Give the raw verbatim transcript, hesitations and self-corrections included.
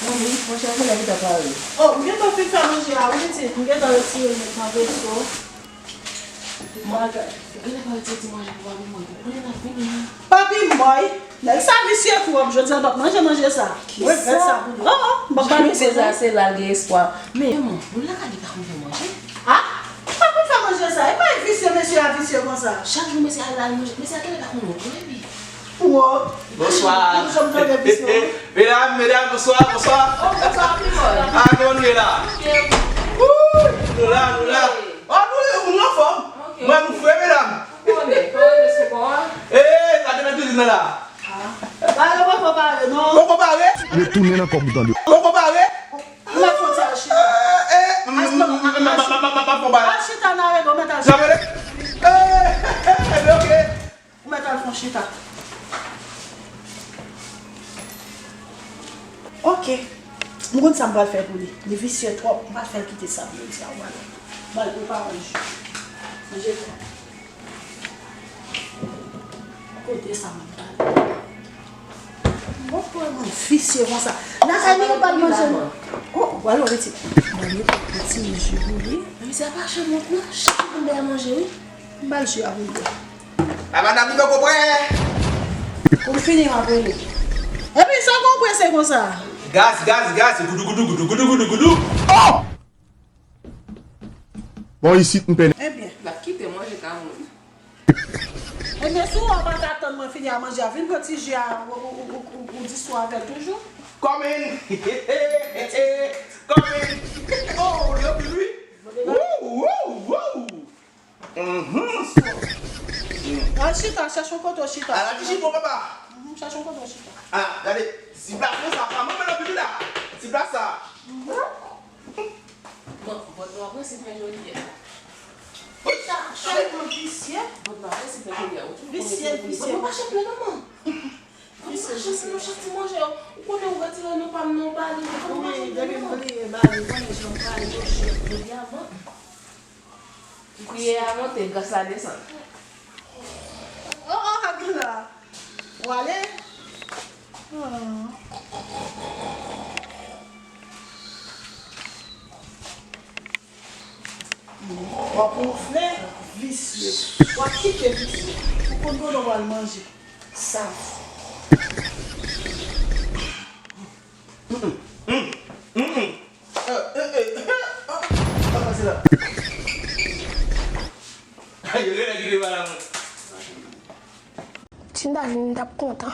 Wi, monchè, mwen la gentan pare. Oh, m gentan fin fè manje a, wi, pitit. M gentan retire l met nan veso. Mwen, ou genlè pa retire ti manje pou papi mwen. Ou konnen n ap vini, wi. Papi m, boy. Nèg sa visye twòp. Jodi a, m p ap manje manje sa. Mwen regrèt sa pou mwen. Oh, oh, m p ap manje sa. Sa se la l gen espwa. Men, men, moun lakay li pa konn fè manje. Ah, pa konn fè manje sa. E pa visye mesye a visye konsa. Chak jou mesye a al manje. Mesye a genlè pa konn wòk non, epi. Wòk. Bonswa. Medam, medam, bonswa, bonswa. Oh, bonswa, Pimòl. Ah, kòman nou ye la? Wouy, nou la, nou la. Oh, nou, nou anfòm. Mwen, nou fre, medam. Ou konnen, fò rele sou kò a. Eh, sa te nan kizin nan la. Ah. Ba yo poko pare, non. Poko pare? Retounen nan kòb ou tande. Poko pare? Ou mèt fon ti al chita. Eh, eh, m, m, m, m, m, m, m, m, m, m, al chita nan rego, mèt al chita. Eh, eh, eh, ok. Ou mèt al fon chita. Ok. M konn sa m pral fè pou li. Li visye twòp. M pral fè l kite sa pou jodi a. Ou pral, ou pral prepare yon jou. Manje twòp. Kote sa moun pale? Bon, pou moun visye konsa. Lakay li, yo pa manje. Oh, ou pral yon ti. Mwen mete yon ti ji pou li. Men misye pa janm wont non. Chak jou pou l bay manje, wi. M ba l ji a pou l bwè. La madam li poko prè. Pou l fini, m ap rele. Epi, sa w konn prese konsa? Gaz, gaz, gaz, goudou, goudou, goudou, goudou, goudou, goudou. Oh! Bon, isit, m pèdi. Ebyen. L ap kite manje ka moun. Ebyen, si w pa ka tann mwen fini a manje a, vin pran ti ji a, ou, ou, ou, ou, ou diskite avè l toujou. Kòmen! Kòmen! Oh, l anpil, wi! Wou, wou, wou! Mhm. Al chita, chèche yon kote w chita. Ala ki chita, papa. Mhm, chèche yon kote w chita. Ah, gade, ti plas sa, pa manman nan pipi la. Ti plas sa. Mhm. Bon, vòt nou apre se fè jodi a. Sa, chèche yon visye. Vòt nou apre se fè jodi a. Visye, visye. Bon, pa chèche non, man. Visye, visye. Chèche nou chèche ti manje. Ou konnen ou retire nou pa m non, ba li. Wi, depi m bliye, ba li, konnen jan m pale, yo chèche. Jodi a, man. Priyè a monte, gras la desann. Oh, oh, Abdullah. Ou ale? Oh. W ap wonfle, visye. W ap kite visye. Ou konn kote w al manje. Sav. Mm, mm, mm, mm. Eh, eh, eh, eh, ah, ah, pase la. Yo genlè kite pa la mwen. Si m ta vin, m t ap kontan.